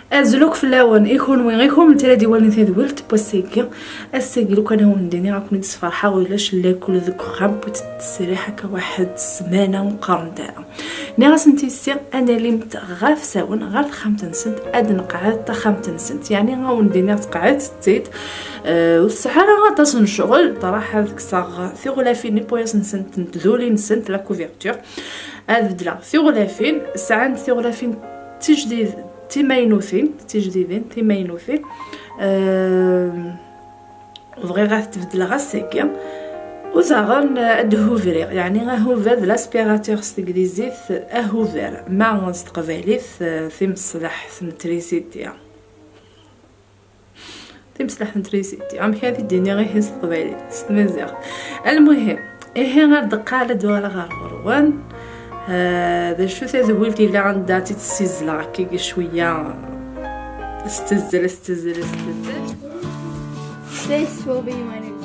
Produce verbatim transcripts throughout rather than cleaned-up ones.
Azul akk fell-awen, i kunwi, i kunwi n tadiwalin tadwilt n wass-agi. Ass-agi, lukan ad wen-d-iniɣ, ad ken-id-sferḥeɣ, ulac llakul deg uxxam, wwet-d ttesriḥ akka waḥed ssmana ur qqarent ara. Nniɣ-asent yessi ad nalimt ɣef sawen ɣer texxamt-nsent, ad neqɛed taxxamt-nsent. Yeɛni ad wen-d-iniɣ tqeɛɛed-tt-id, eh, ur tesɛi ara aṭas n ccɣel, ṭraḥ ad kkseɣ tiɣlafin n ipuyas-nsent, n tduli-nsent, la couverture. Ad beddleɣ tiɣlafin, sɛant tiɣlafin tijdid-, timaynutin, tijdidin, timaynutin. Ehm, bɣiɣ ad t-beddleɣ ass-agi. U daɣen, eh, ad d-huvriɣ, yeɛni ahuver d l'aspirateur s teglizit, ahuver, ma s teqbaylit, eh, timesleḥt n trisiti. Timesleḥt n trisiti. Amek ara t-id-iniɣ ihi s teqbaylit, s tmaziɣt? Almuhim, ihi ar deqqal ad uɣaleɣ ɣer ɣur-wen. Ah, d acu tadwilt yella anda tt-id-ssizzleɣ akka cwiya? Stezzel, stezzel, stezzel. This will be my new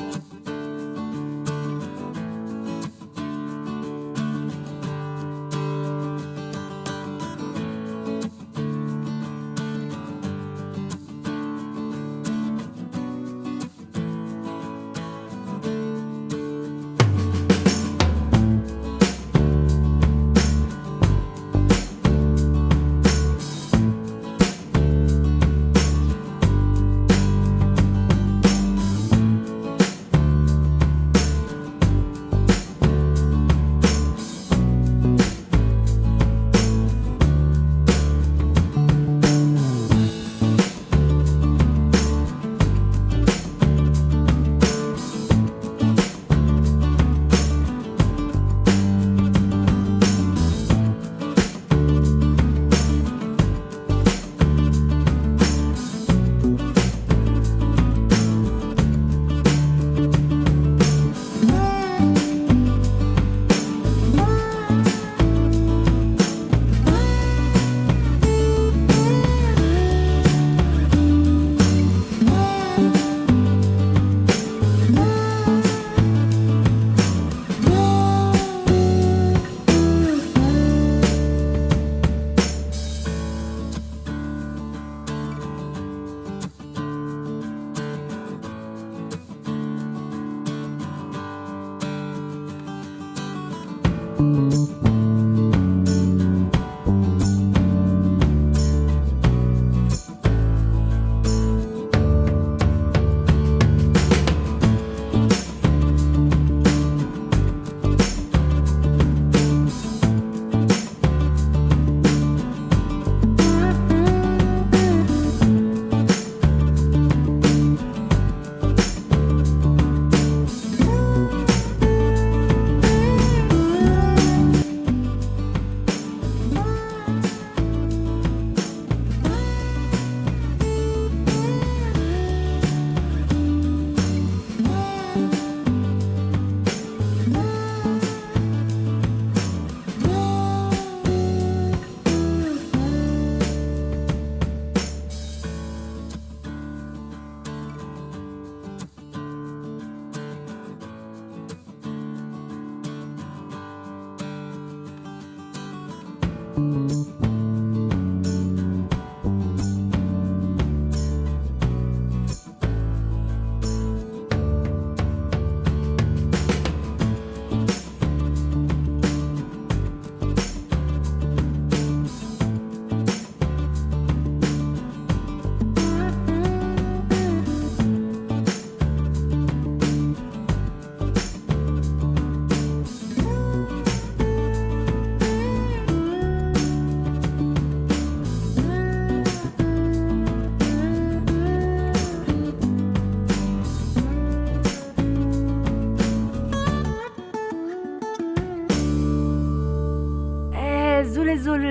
Azul, azul,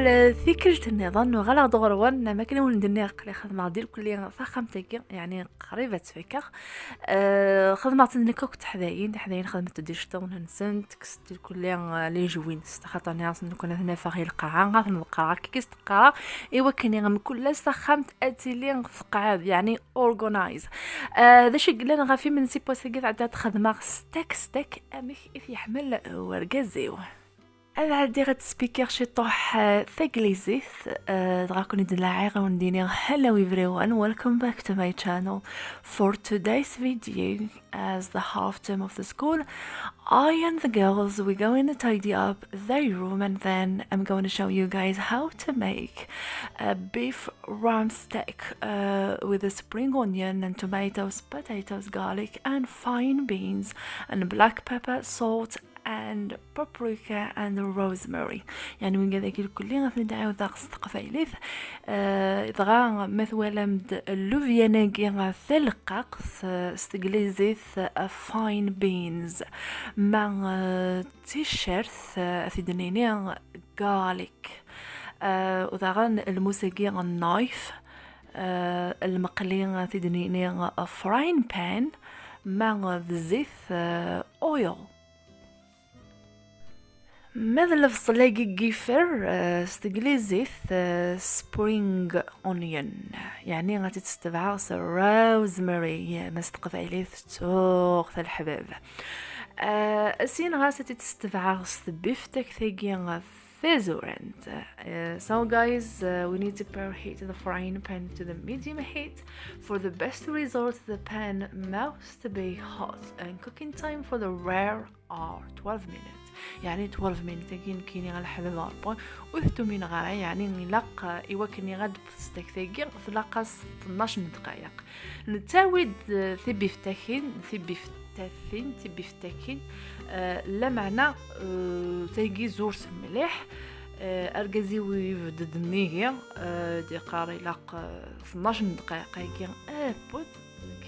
tikkelt nniḍen uɣaleɣ-d ɣur-wen, am akken i wen-d-nniɣ, aql-i xedmeɣ di lkulli taxxamt-agi, yeɛni qrib ad tt-fakeɣ. Eh, xedmeɣ-tt nekk akked teḥdayin, teḥdayin xedment-d iceṭṭiḍen-nsent, kkes-d lkulli, eh, les jouets-nsent, axaṭer nniɣ-asen nekkni ad ten-afeɣ i lqaɛa, ad ten-ḍeqqreɣ akka i s-d-qqareɣ, i wakken i mkul ass taxxamt ad tili teqɛed, yeɛni organize. Eh, d acu i yellan ɣef imensi n wass-agi? Tɛedda ad xedmeɣ stek stek amek i t-yeḥmel wergaz-iw. Ad ɛeddiɣ ad spikiɣ ciṭuḥ, eh, taglizit, eh, dɣa kun id-laɛiɣ ad wen-d-iniɣ, hello everyone, welcome back to my channel. For today's video, as the half term of the school, I and the girls, we're going to tidy up their room, and then I'm going to show you guys how to make a beef rumsteak, uh, with a spring onion and tomatoes, potatoes, garlic, and fine beans, and black pepper, salt, and paprika and rosemary. يعني وين قاعد أكل كلي غادي ندعيو داغ ستقبايليت. آه، دغا ما توالم د اللوفياناكي غا ثلقاق س-، ستقليزيت، آه، fine beans. ما، آه، تيشيرت، آه، في دنيني garlic. آه، ودغا الموسيقي النايف. آه، المقلي في دنيني frying pan. ما الزيت، آه، oil. Ma d lebṣel-agi n yifer, eh, s teglizit, eh, spring onion. يعني غادي تتبعها s rosemary، ما s teqbaylit tuɣ talḥbab. Eh, asin ɣas ad tt-tetbeɛ s tbiftakt-agi tazurant. Eh, so guys, eh, we need to preheat the frying pan to the medium heat. For the best result, the pan must be hot and cooking time for the rare are twelve minutes. يعني twelve minutes-agi نكيني غا الحباب أربعون وثتو من غارة، يعني إلاق إيوا كني غاد بستكتاكي تلاقى اثناش دقايق. نتاويد، آه، ثبيفتاكين، ثبيفتاثين، ثبيفتاكين، آه، لا معنى، آه، تاكي زورت مليح. آه، أرقزي ويبدد النيجي، آه، دي قاري لاق، آه، اثناش دقايق هاكي، آه، بوت.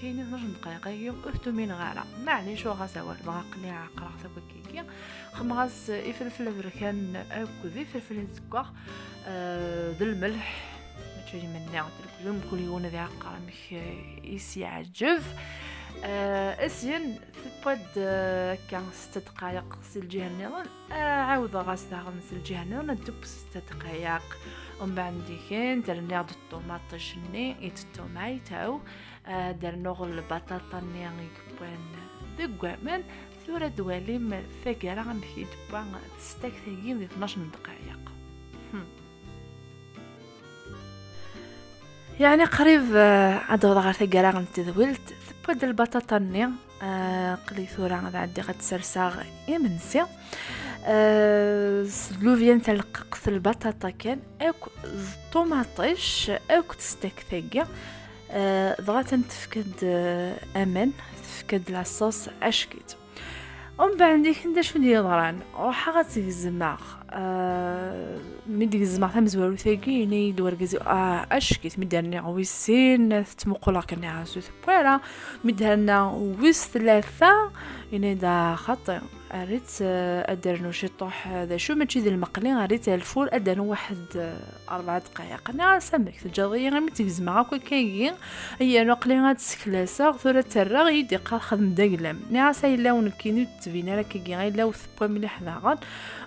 كاينين اثناش دقيقة يوم اهتمين غارة. معليش، وغا سوال، بغا قلي عقرا ثوكيكي. خم غاس يفلفل بركان أكو ذي فلفل زكوغ، آه، ذي الملح. ماشي من نعم الكلوم كل يوم ذي عقرا مش يسي عجب. آه، اسين ثبت، آه، كان ست دقايق سي الجهة النظر. آه، عاود غاس داغن سي الجهة النظر ندب ست دقايق. ومن بعد ديكين درنا الطوماطيش ني، ايت التومايتو. آه، درنوغ البطاطا ني يكبوان دقوامن. ثورة دواليم ثقرا مكي دبوا تستاك ثقيم دي اثناش دقايق. هم. يعني قريب، آه، عاد وضع غير ثقرا من التذويلت. ثبت البطاطا ني، آه، قلي ثورة غاد عندي غاد سرساغ إمنسي. آه، سلوفيان تلققت البطاطا كان، أكو الطوماطيش، أكو تستك ثقيا. آه، ضغطا تفكد، آه، أمن، تفكد لاصوص أشكيت. ومن بعد ديك ندا شو دي يضران، روحها غتزماغ. آه، مي ديك الزماغ تمزوارو ثاقي، ني دور قزي، آه، أشكيت، مي دارني غويسين، تمقولا كني عاسو ثبوارا، مي دارنا ويس ثلاثة، يعني دا خطي. أريت، آه، أدرنو شي طوح، آه، ذا شو ماشي ذي المقلي، أريت الفول أدرنو واحد، آه، أربع دقايق. أنا سمك تجاضي غير متجزمة هاكا كاين. هي نقلي غاد سكلاسة، ثورة ترى يدي قال خدم دايلام. نعسى إلا ونكيني تبين لك كي غير لو ثبوا مليح داغن.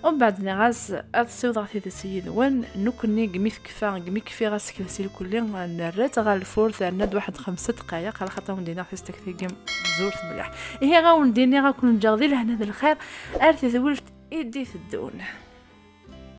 ومن بعد نغاس أتصيوض عطي ذا سيد وين نكني قمي ثكفى، قمي كفي غاس كلسي الكلي، نرات غا الفور ثرنا واحد خمسة دقايق، على خاطر ودينا في ستكتيكي زورت مليح. إيه غا ونديني غا كون جاغدي لهنا ذا الخير، أرثي ذولت إيدي في الدون.